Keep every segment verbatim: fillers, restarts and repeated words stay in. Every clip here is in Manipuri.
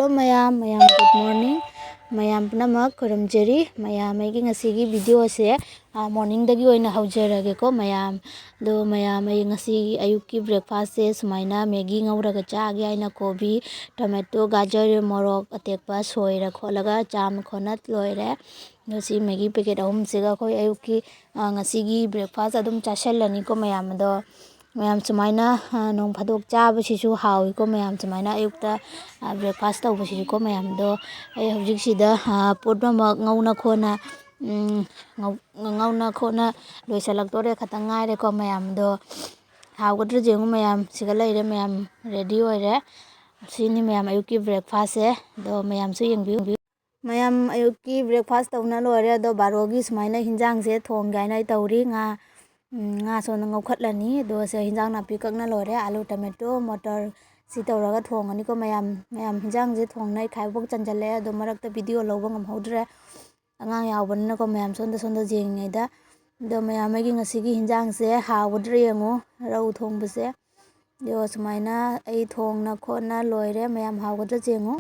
ꯃꯌꯥꯝ, ꯃꯌꯥꯝ good morning꯫ ꯃꯌꯥꯝ ꯄꯨꯝꯅꯃꯛ ꯈꯨꯔꯨꯝꯖꯔꯤ꯫ ꯃꯌꯥꯝ, ꯑꯩꯒꯤ ꯉꯁꯤꯒꯤ video ꯁꯦ, ꯑ, morning ꯗꯒꯤ ꯑꯣꯏꯅ ꯍꯧꯖꯔꯒꯦꯀꯣ ꯃꯌꯥꯝ꯫ ꯑꯗꯣ ꯃꯌꯥꯝ, ꯑꯩ ꯉꯁꯤ ꯑꯌꯨꯛꯀꯤ breakfast ꯁꯦ ꯁꯨꯃꯥꯏꯅ Maggi ꯉꯧꯔꯒ ꯆꯥꯒꯦ ꯍꯥꯏꯅ ꯀꯣꯕꯤ, tomato, ꯒꯥꯖꯔ, ꯃꯣꯔꯣꯛ ꯑꯇꯦꯛꯄ ꯁꯣꯏꯔ ꯈꯣꯠꯂꯒ ꯆꯥꯝꯃ ꯈꯣꯠꯅ ꯂꯣꯏꯔꯦ꯫ ꯑꯗꯣ ꯁꯤ Maggi packet ꯑꯍꯨꯝꯁꯤꯒ ꯑꯩꯈꯣꯏ ꯑꯌꯨꯛꯀꯤ, ꯑ, ꯉꯁꯤꯒꯤ breakfast ꯑꯗꯨꯝ ꯆꯥꯁꯜꯂꯅꯤꯀꯣ ꯃꯌꯥꯝ꯫ ꯑꯗꯣ ꯃꯌꯥꯝ ꯁꯨꯃꯥꯏꯅ, ꯑ, ꯅꯣꯡ ꯐꯥꯗꯣꯛ ꯆꯥꯕꯁꯤꯁꯨ ꯍꯥꯎꯏꯀꯣ ꯃꯌꯥꯝ, ꯁꯨꯃꯥꯏꯅ ꯑꯌꯨꯛꯇ, ꯑ, breakfast ꯇꯧꯕꯁꯤꯁꯨꯀꯣ ꯃꯌꯥꯝ꯫ ꯑꯗꯣ ꯑꯩ ꯍꯧꯖꯤꯛꯁꯤꯗ, ꯑ, ꯄꯣꯠ ꯄꯨꯝꯅꯃꯛ ꯉꯧꯅ ꯈꯣꯠꯅ, ꯎꯝ, ꯉꯧ-, ꯉꯧꯅ ꯈꯣꯠꯅ ꯂꯣꯏꯁꯤꯜꯂꯛꯇꯣꯔꯦ, ꯈꯇꯪ ꯉꯥꯏꯔꯦꯀꯣ ꯃꯌꯥꯝ꯫ ꯑꯗꯣ ꯍꯥꯎꯒꯗ꯭ꯔꯥ ꯌꯦꯡꯉꯨ ꯃꯌꯥꯝ, ꯁꯤꯒ ꯂꯩꯔꯦ ꯃꯌꯥꯝ, ready ꯑꯣꯏꯔꯦ꯫ ꯁꯤꯅꯤ ꯃꯌꯥꯝ ꯑꯌꯨꯛꯀꯤ breakfast ꯁꯦ꯫ ꯑꯗꯣ ꯃꯌꯥꯝꯁꯨ ꯌꯦꯡꯕꯤꯌꯨ꯫ ꯃꯌꯥꯝ ꯑꯌꯨꯛꯀꯤ breakfast ꯇꯧꯅ ꯂꯣꯏꯔꯦ꯫ ꯑꯗꯣ ꯕꯥꯔꯣꯒꯤ ꯁꯨꯃꯥꯏꯅ ꯍꯤꯟꯖꯥꯡꯁꯦ ꯊꯣꯡꯒꯦ ꯍꯥꯏꯅ ꯑꯩ ꯇꯧꯔꯤ꯫ ꯉꯥ, ꯎꯝ, ꯉꯥ ꯁꯣꯝꯗ ꯉꯧꯈꯠꯂꯅꯤ꯫ ꯑꯗꯣ ꯁꯦ ꯍꯤꯟꯖꯥꯡ ꯅꯥꯄꯤ ꯀꯛꯅ ꯂꯣꯏꯔꯦ꯫ ꯑꯥꯂꯨ, tomato, ꯃꯣꯇꯣꯔ ꯁꯤ ꯇꯧꯔꯒ ꯊꯣꯡꯉꯅꯤꯀꯣ ꯃꯌꯥꯝ꯫ ꯃꯌꯥꯝ ꯍꯤꯟꯖꯥꯡꯁꯦ ꯊꯣꯡꯅ ꯑꯩ ꯈꯥꯏꯕꯣꯛ ꯆꯟꯖꯜꯂꯛꯑꯦ꯫ ꯑꯗꯣ ꯃꯔꯛꯇ video ꯂꯧꯕ ꯉꯝꯍꯧꯗ꯭ꯔꯦ꯫ ꯑꯉꯥꯡ ꯌꯥꯎꯕꯅꯤꯅꯀꯣ ꯃꯌꯥꯝ ꯁꯣꯝꯗ ꯁꯣꯝꯗ ꯌꯦꯡꯉꯤꯉꯩꯗ꯫ ꯑꯗꯣ ꯃꯌꯥꯝ ꯑꯩꯒꯤ ꯉꯁꯤꯒꯤ ꯍꯤꯟꯖꯥꯡꯁꯦ ꯍꯥꯎꯒꯗ꯭ꯔꯥ ꯌꯦꯡꯉꯨ꯫ ꯔꯧ ꯊꯣꯡꯕꯁꯦ꯫ ꯑꯗꯣ ꯁꯨꯃꯥꯏꯅ ꯑꯩ ꯊꯣꯡꯅ ꯈꯣꯠꯅ ꯂꯣꯏꯔꯦ꯫ ꯃꯌꯥꯝ ꯍꯥꯎꯒꯗ꯭ꯔꯥ ꯌꯦꯡꯉꯨ꯫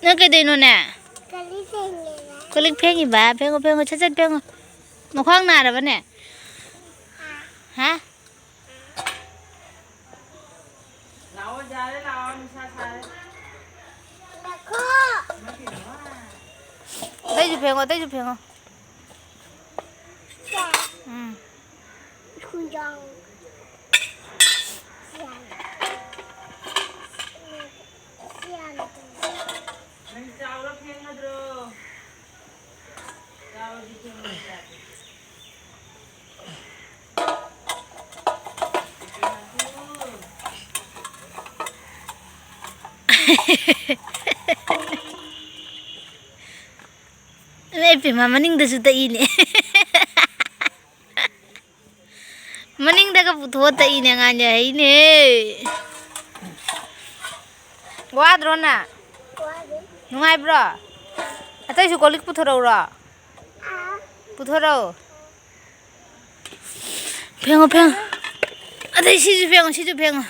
ꯅꯪ ꯀꯩꯗꯧꯅꯣꯅꯦ? ꯀꯔꯤ ꯐꯦꯡꯉꯤꯕ? ꯀꯣꯜ ꯂꯤꯛ ꯐꯦꯡꯉꯤꯕ? ꯐꯦꯡꯉꯣ, ꯐꯦꯡꯉꯣ, ꯁꯠ ꯁꯠ ꯐꯦꯡꯉꯣ꯫ ꯃꯈ꯭ꯋꯥꯡ ꯅꯥꯔꯕꯅꯦ? ꯍꯥ? ꯂꯥꯛꯑꯣ, ꯌꯥꯔꯦ, ꯂꯥꯛꯑꯣ, ꯅꯨꯡꯁꯥ ꯁꯥꯔꯦ꯫ ꯉꯥꯏꯈꯣ꯫ ꯑꯇꯩꯁꯨ ꯐꯦꯡꯉꯣ, ꯑꯇꯩꯁꯨ ꯐꯦꯡꯉꯣ꯫ ꯁꯦ꯫ ꯎꯝ꯫ ꯈꯨꯟꯖꯥꯎ꯫ ꯁꯦ꯫ ꯁꯦ꯫ ꯅꯪ ꯆꯥꯎꯔ ꯐꯦꯡꯒꯗ꯭ꯔꯣ? ꯆꯥꯎꯔꯗꯤ ꯐꯦꯡꯕ ꯌꯥꯗꯦ꯫ ꯏꯃꯥ ꯏꯄꯦꯝꯃ, ꯃꯅꯤꯡꯗꯁꯨ ꯇꯛꯏꯅꯦ꯫ ꯃꯅꯤꯡꯗꯒ ꯄꯨꯊꯣꯛꯑ ꯇꯛꯏꯅꯦ ꯑꯉꯥꯡꯁꯦ, ꯍꯩꯅꯦ꯫ ꯋꯥꯗ꯭ꯔꯣ ꯅꯪ? ꯅꯨꯡꯉꯥꯏꯕ꯭ꯔꯣ? ꯑꯇꯩꯁꯨ ꯀꯣꯜ ꯂꯤꯛ ꯄꯨꯊꯣꯔꯛꯎꯔꯣ? ꯄꯨꯊꯣꯔꯛꯑꯣ꯫ ꯐꯦꯡꯉꯣ, ꯐꯦꯡꯉꯣ꯫ ꯑꯗꯩ ꯁꯤꯁꯨ ꯐꯦꯡꯉꯣ, ꯁꯤꯁꯨ ꯐꯦꯡꯉꯣ꯫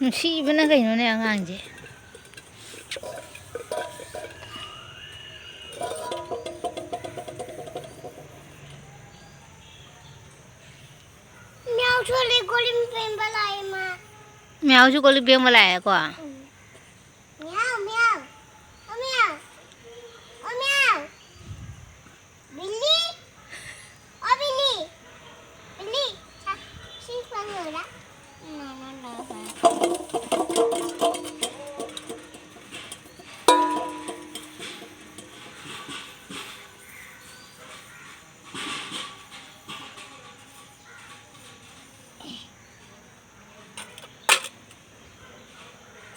ꯅꯨꯡꯁꯤꯕꯅ ꯀꯩꯅꯣꯅꯦ ꯑꯉꯥꯡꯁꯦ꯫ ꯃꯤꯌꯥꯎꯁꯨ ꯂꯩ, ꯀꯣꯂꯤꯝ ꯐꯦꯡꯕ ꯂꯥꯛꯑꯦ ꯃꯥ꯫ ꯃꯤꯌꯥꯎꯁꯨ ꯀꯣꯂꯤꯝ ꯐꯦꯡꯕ ꯂꯥꯛꯑꯦꯀꯣ? ꯎꯝ꯫ ꯃꯤꯌꯥꯎ, ꯃꯤꯌꯥꯎ꯫ ꯑꯣ, ꯃꯤꯌꯥꯎ꯫ ꯑꯣ, ꯃꯤꯌꯥꯎ꯫ ꯕꯤꯂꯤ꯫ ꯑꯣ, ꯕꯤꯂꯤ꯫ ꯕꯤꯂꯤ꯫ ꯁꯥ-, ꯁꯤ ꯐꯪꯉꯨꯔꯥ? ꯅꯣ, ꯅꯣ, ꯅꯣ, ꯅꯣ꯫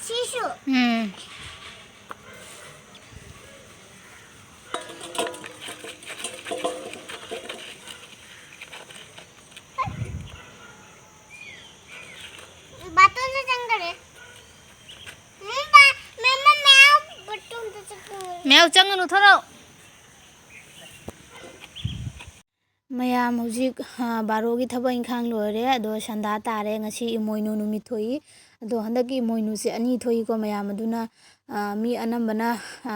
ꯁꯤꯁꯨ꯫ ꯎꯝ꯫ ꯕꯥꯇꯣꯟꯗ ꯆꯪꯈꯔꯦ꯫ ꯎꯝ, ꯕꯥ-, ꯃꯦꯝꯃ, ꯃꯦꯝ, ꯕꯥꯇꯣꯟꯗ ꯆꯪꯈꯔꯦ꯫ ꯃꯦꯝ, ꯆꯪꯒꯅꯨ, ꯊꯣꯔꯛꯑꯣ꯫ ꯃꯌꯥꯝ ꯍꯧꯖꯤꯛ, ꯑ, ꯕꯥꯔꯣꯒꯤ ꯊꯕꯛ ꯏꯪꯈꯥꯡ ꯂꯣꯏꯔꯦ꯫ ꯑꯗꯣ ꯁꯟꯗꯥ ꯇꯥꯔꯦ꯫ ꯉꯁꯤ ꯏꯃꯣꯏꯅꯨ ꯅꯨꯃꯤꯠ ꯊꯣꯛꯏ꯫ ꯑꯗꯣ ꯍꯟꯗꯛꯀꯤ ꯏꯃꯣꯏꯅꯨꯁꯦ ꯑꯅꯤ ꯊꯣꯛꯏꯀꯣ ꯃꯌꯥꯝ꯫ ꯑꯗꯨꯅ, ꯑ, ꯃꯤ ꯑꯅꯝꯕꯅ, ꯑ,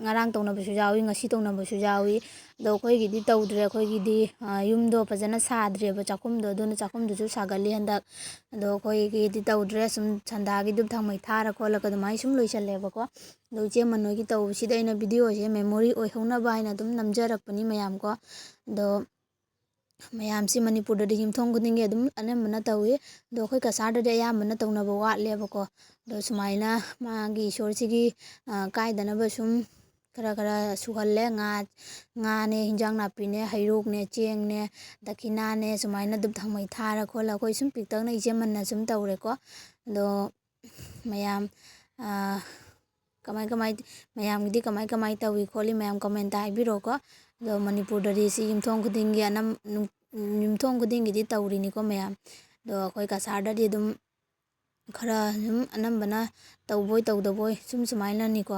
ꯉꯔꯥꯡ ꯇꯧꯅꯕꯁꯨ ꯌꯥꯎꯏ, ꯉꯁꯤ ꯇꯧꯅꯕꯁꯨ ꯌꯥꯎꯏ꯫ ꯑꯗꯣ ꯑꯩꯈꯣꯏꯒꯤꯗꯤ ꯇꯧꯗ꯭ꯔꯦ꯫ ꯑꯩꯈꯣꯏꯒꯤꯗꯤ, ꯑ, ꯌꯨꯝꯗꯣ ꯐꯖꯅ ꯁꯥꯗ꯭ꯔꯦꯕ ꯆꯥꯛꯈꯨꯝꯗꯣ꯫ ꯑꯗꯨꯅ ꯆꯥꯛꯈꯨꯝꯗꯨꯁꯨ ꯁꯥꯒꯠꯂꯤ ꯍꯟꯗꯛ꯫ ꯑꯗꯣ ꯑꯩꯈꯣꯏꯒꯤꯗꯤ ꯇꯧꯗ꯭ꯔꯦ꯫ ꯁꯨꯝ ꯁꯟꯗꯥꯒꯤ ꯙꯨꯞ ꯊꯥꯎꯃꯩ ꯊꯥꯔ ꯈꯣꯠꯂꯒ ꯑꯗꯨꯃꯥꯏꯅ ꯁꯨꯝ ꯂꯣꯏꯁꯜꯂꯦꯕꯀꯣ꯫ ꯑꯗꯣ ꯏꯆꯦ ꯃꯅꯣꯏꯒꯤ ꯇꯧꯕꯁꯤꯗ ꯑꯩꯅ ꯚꯤꯗꯤꯑꯣꯁꯦ ꯃꯦꯃꯣꯔꯤ ꯑꯣꯏꯍꯧꯅꯕ ꯍꯥꯏꯅ ꯑꯗꯨꯝ ꯅꯝꯖꯔꯛꯄꯅꯤ ꯃꯌꯥꯝ ꯀꯣ꯫ ꯑꯗꯣ ꯃꯌꯥꯝꯁꯤ ꯃꯅꯤꯄꯨꯔꯗꯗꯤ ꯌꯨꯝꯊꯣꯡ ꯈꯨꯗꯤꯡꯒꯤ ꯑꯗꯨꯝ ꯑꯅꯝꯕꯅ ꯇꯧꯏ꯫ ꯑꯗꯣ ꯑꯩꯈꯣꯏ ꯀꯁꯥꯔꯗꯗꯤ ꯑꯌꯥꯝꯕꯅ ꯇꯧꯅꯕ ꯋꯥꯠꯂꯦꯕꯀꯣ꯫ ꯑꯗꯣ ꯁꯨꯃꯥꯏꯅ ꯃꯥꯒꯤ ꯏꯁꯣꯔꯁꯤꯒꯤ, ꯑ, ꯀꯥꯏꯗꯅꯕ ꯁꯨꯝ ꯈꯔ ꯈꯔ ꯁꯨꯍꯜꯂꯦ꯫ ꯉꯥ, ꯉꯥꯅꯦ, ꯍꯤꯟꯖꯥꯡ ꯅꯥꯄꯤꯅꯦ, ꯍꯩꯔꯣꯛꯅꯦ, ꯆꯦꯡꯅꯦ, ꯗꯈꯤꯅꯥꯅꯦ, ꯁꯨꯃꯥꯏꯅ ꯙꯨꯞ ꯊꯥꯎꯃꯩ ꯊꯥꯔ ꯈꯣꯠꯂ ꯑꯩꯈꯣꯏ ꯁꯨꯝ ꯄꯤꯛꯇꯛꯅ ꯏꯆꯦ ꯃꯟꯅ ꯁꯨꯝ ꯇꯧꯔꯦꯀꯣ꯫ ꯑꯗꯣ ꯃꯌꯥꯝ, ꯑ, ꯀꯃꯥꯏ ꯀꯃꯥꯏ, ꯃꯌꯥꯝꯒꯤꯗꯤ ꯀꯃꯥꯏ ꯀꯃꯥꯏ ꯇꯧꯏ ꯈꯣꯠꯂꯤ ꯃꯌꯥꯝ ꯀꯃꯦꯟꯇ ꯍꯥꯏꯕꯤꯔꯛꯑꯣꯀꯣ꯫ ꯑꯗꯣ ꯃꯅꯤꯄꯨꯔꯗꯗꯤ ꯁꯤ ꯌꯨꯝꯊꯣꯡ ꯈꯨꯗꯤꯡꯒꯤ ꯑꯅꯝ-, ꯅꯨꯡ-, ꯌꯨꯝꯊꯣꯡ ꯈꯨꯗꯤꯡꯒꯤꯗꯤ ꯇꯧꯔꯤꯅꯤꯀꯣ ꯃꯌꯥꯝ꯫ ꯑꯗꯣ ꯑꯩꯈꯣꯏ ꯀꯁꯥꯔꯗꯗꯤ ꯑꯗꯨꯝ ꯈꯔ ꯑꯗꯨꯝ ꯑꯅꯝꯕꯅ ꯇꯧꯕꯣꯏ ꯇꯧꯗꯕꯣꯏ ꯁꯨꯝ ꯁꯨꯃꯥꯏꯅꯅꯤꯀꯣ꯫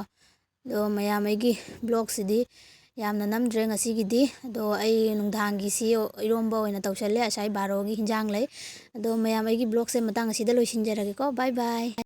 ꯑꯗꯣ ꯃꯌꯥꯝ, ꯑꯩꯒꯤ ꯕ꯭ꯂꯣꯛꯁꯤꯗꯤ ꯌꯥꯝꯅ ꯅꯝꯗ꯭ꯔꯦ ꯉꯁꯤꯒꯤꯗꯤ꯫ ꯑꯗꯣ ꯑꯩ ꯅꯨꯡꯗꯥꯡꯒꯤꯁꯤ ꯏꯔꯣꯝꯕ ꯑꯣꯏꯅ ꯇꯧꯁꯜꯂꯦ, ꯉꯁꯥꯏ ꯕꯥꯔꯣꯒꯤ ꯍꯤꯟꯖꯥꯡ ꯂꯩ꯫ ꯑꯗꯣ ꯃꯌꯥꯝ, ꯑꯩꯒꯤ ꯕ꯭ꯂꯣꯛꯁꯦ ꯃꯇꯥꯡ ꯑꯁꯤꯗ ꯂꯣꯏꯁꯤꯟꯖꯔꯒꯦꯀꯣ꯫ ꯕꯥꯏ ꯕꯥꯏ꯫